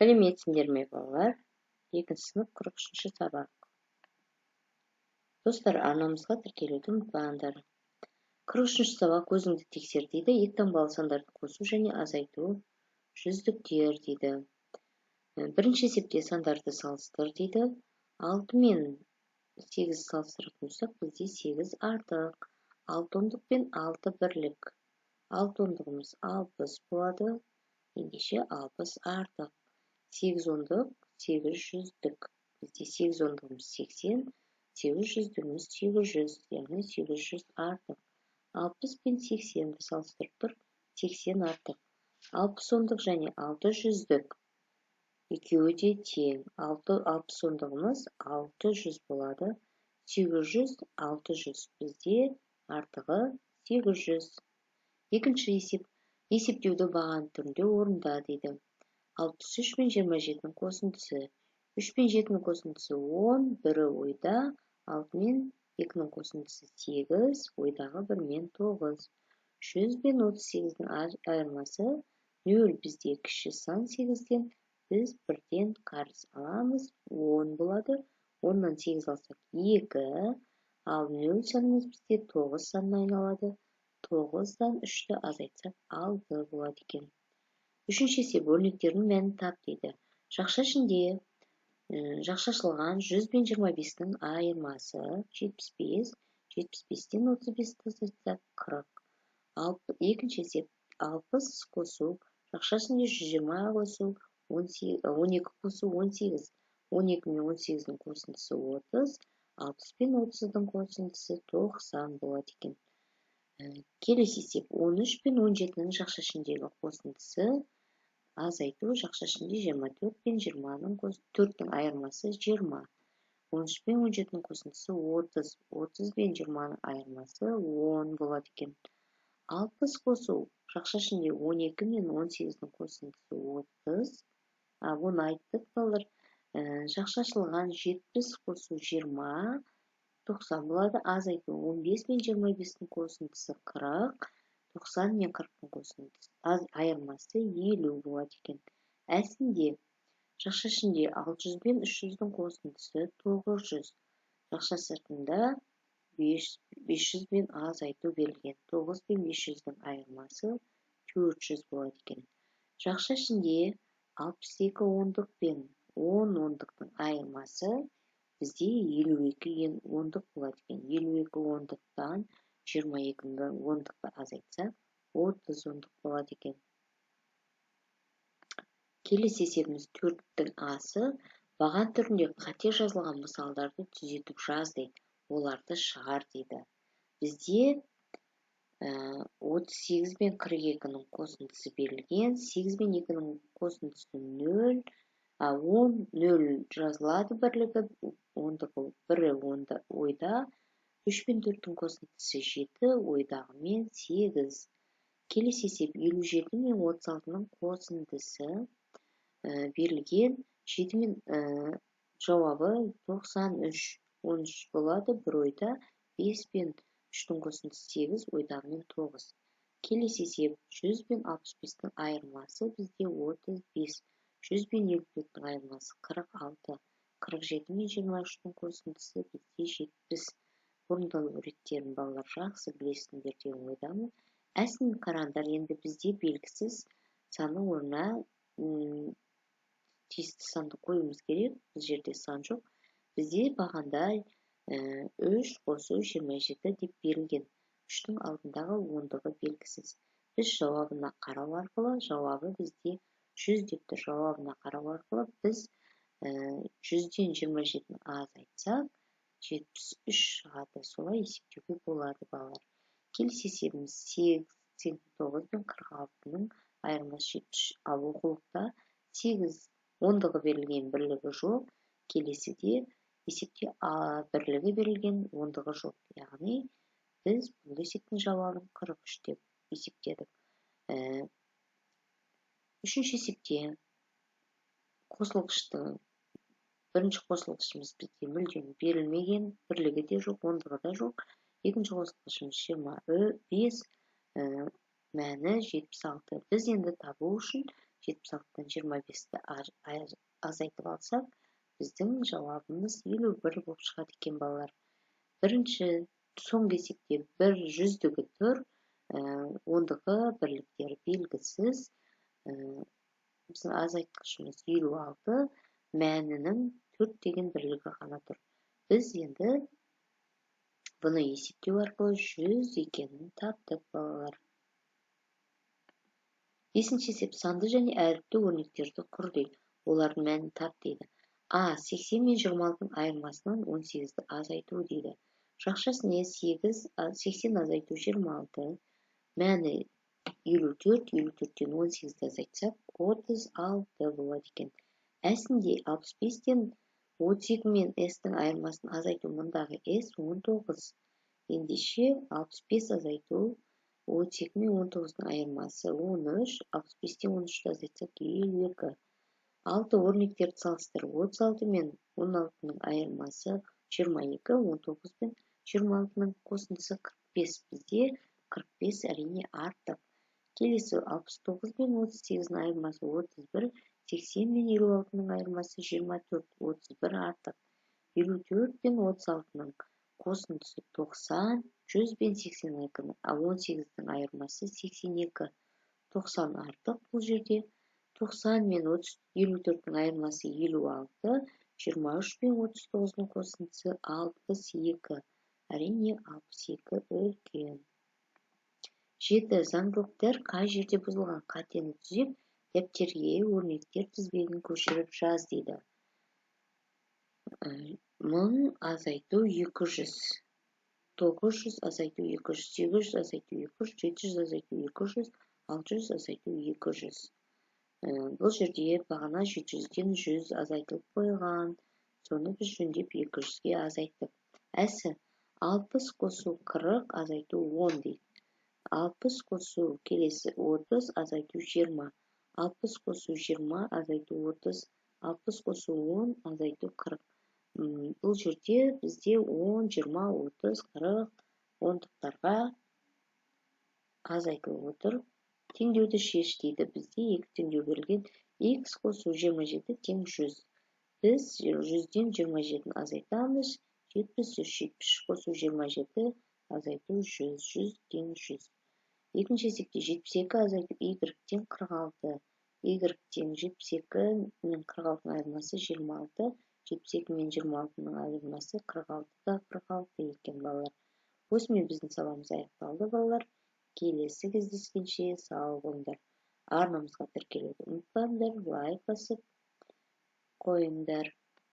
Сәлеметсіңдер ме, балалар? Екінші сынып, 43-ші сабақ. Достар, арнамызға тіркелуді ұмытпаңдар. 43-ші сабақ, «Өзіңді тексер» дейді. Екі таңбалы сандарды қосу және азайту, жүздіктер дейді. Бірінші есепте сандарды салыстыр дейді. 6 мен 8 салыстыратын болсақ, бізде 8 артық. 6 ондық пен 6 бірлік. 6 ондығымыз 60 болады. Ендеше 60 артық. 8 ондық, 8 жүздік. Бізде 8 ондығымыз 80, 8 жүздігіміз 800, яғни 800 артық. 60 пен 80-ді салыстырып тұр, 80 артық. 60 ондық және 6 жүздік екеуі де тең. 6, 60 ондығымыз 600 болады. 800, 600, бізде артығы 800. Екінші есеп, есептеуді баған түрінде орында дейді. 63 пен 27-нің қосындысы. 3 пен 7-нің қосындысы 10, бірі ойда, 6 мен 2-нің қосындысы 8, ойдағы 1 мен 9. 100 пен 38-дің айырмасы 0, бізде кіші сан 8-ден, біз бірден қарыз аламыз, 10 болады. 10-нан 8 алсақ 2, ал 0 санымыз бізде 9 санына айналады. 9-дан 3-ті азайтсақ, 6 болады екен. Үшінші есеп, өрнектердің мәнін тап дейді. Жақша ішінде жақша ашылған 100 бен 25-тің айырмасы 75, 75-тен 35-ті азайтсақ, 40. Екінші есеп, 60 қосу, жақша ішінде 120 қосу 12 қосу 18. 12 мен 18-дің қосындысы 30, 60 пен 30-дың қосындысы 90 болады екен. Келесі есеп, 13 пен 17-нің жақша ішіндегі қосындысы азайту жақша ішінде 24 пен 20-ның 4-тің айырмасы 20. 13 пен 17-нің қосындысы 30, 30 пен 20-ның айырмасы 10 болады екен. 60 қосу жақша ішінде 12 мен 18-дің қосындысы 30. Оны айттық, балалар. Жақша ашылған 70 қосу 20, 90 болады. Азайту 15 пен 25-тің қосындысы 40, 90 мен 40-тың қосындысы айырмасы 50 болады екен. Әсінде жақша ішінде 600 бен 300-дің қосындысы 900. Жақша сыртында 500 бен азайту берілген. 9 бен 500-дің айырмасы 400 болады екен. Жақша ішінде 62 ондық пен 10 ондықтың айырмасы бізде 52 ондық болады екен. 52 ондықтан 22 ондықты азайтсақ, 30 ондық болады екен. Келесі есебіміз, төрттің асы, баған түрінде қате жазылған мысалдарды түзетіп жаз дейді, оларды шығар дейді. Бізде 38 бен 42-нің қосындысы берілген, 8 бен 2-нің қосындысы 0, 10, 0 жазылады бірлігі, ондығы бірі онда ойда, 3 пен 4-тің қосындысы 7, ойдағымен 8. Келесі есеп, 57 мен 36-ның қосындысы берілген, 7 мен жауабы 93, 13 болады, бір ойда, 5 пен 3-тің қосындысы 8, ойдағымен 9. Келесі есеп, 100 пен 65-тің айырмасы бізде 35, 100 пен 54-тің айырмасы 46, 47 мен 23-тің қосындысы бізде 70. Орындалу реттерін, балалар, жақсы білесіңдер деген ойдамын. Әсін қараңдар, енді бізде белгісіз санның орнына тиісті санды қоюымыз керек. Бұл жерде сан жоқ. Бізде бағанда 3 қосу 27 деп берілген. 3-тің алдындағы ондығы белгісіз. Біз жауабына қарау арқылы, жауабы бізде 100 деп тұр, жауабына қарау арқылы біз 100-ден 27-ні азайтсақ, 73 шығады. Солай есептеуге болады, балалар. Келесі есебіміз, 89 бен 46-ның айырмасы 73. Ал оқулықта 8 ондығы берілген, бірлігі жоқ. Келесіде есепте бірлігі берілген, ондығы жоқ. Яғни біз бұл есептің жауабын 43 деп есептедік. Үшінші есепте қосылғышты, бірінші қосылғышымыз бізде мүлдем берілмеген, бірлігі де жоқ, ондығы да жоқ. Екінші қосылғышымыз 25, мәні 76. Біз енді табу үшін 76-тан 25-ті азайтып алсақ, біздің жауабымыз 51 болып шығады екен, балалар. Бірінші соңғы есепте бір жүздігі тұр, ондығы бірліктері белгісіз. Біздің азайтқышымыз 56, мәнінің 4 деген бірлігі ғана тұр. Біз енді бұны есептеу арқылы 100 екенін таптық, балалар. Бесінші есеп санды және әріпті өрнектерді құр дейді. Олардың мәнін тап дейді. А 80 мен 26-ның айырмасынан 18-ді азайту дейді. Жақшасы 8, 80 азайту 26, мәні 54, 54-тен 18-ді азайтсақ 36 болады екен. Әсінде 65-тен 32 мен S-тің айырмасын азайту, мұндағы S 19. Ендеше 65 азайту 32 мен 19-ның айырмасы 13, 65-тен 13-ті азайтсақ 52. 6 өрнектерді салыстыр. 36 мен 16-ның айырмасы 22, 19 пен 26-ның қосындысы 45. Бізде 45 әрине артық. Келесі 69 пен 38-ның айырмасы 31, 80 мен 56-ның айырмасы 24, 31 артық. 54 пен 36-ның қосындысы 90, 100 пен 82-ның 18-дің айырмасы 82, 90 артық бұл жерде. 90 мен 54-тің айырмасы 56, 23 пен 39-ның қосындысы 62. Әрине 62 үлкен. 7. Заңдылықтар қай жерде бұзылған? Қатені түзеп, дәптерге өрнектер тізбегін көшіріп жаз дейді. 1000 азайту 200, 900 азайту 200, 800 азайту 200, 700 азайту 200, 600 азайту 200. Бұл жерде бағана 700-ден 100 азайтылып қойған. Соны біз жөндеп 200-ге азайттық. Әсі 60 қосу 40 азайту 10 дейді. 60 қосу келесі 30 азайту 20. 60 қосу 20 азайту 30. 60 қосу 10 азайту 40. Бұл жерде бізде 10, 20, 30, 40 ондықтарға азайтылып отыр. Теңдеуді шеш дейді. Бізде екі теңдеу берілген. X қосу 27 тең 100. Біз 100-ден 27-ні азайтамыз. 73, 73 қосу 27 азайту 100, 100 тең 100. Екінші есепте 72 азайту y тең 46. Y тең 72 мен 46-ның айырмасы 26. 72 мен 26-ның айырмасы 46-да 46 екен, балалар. Осымен біздің сабағымыз аяқталды, балалар. Келесі кездескенше сау болыңдар. Арнамызға тіркелуді ұмытпаңдар, лайк басып қойыңдар.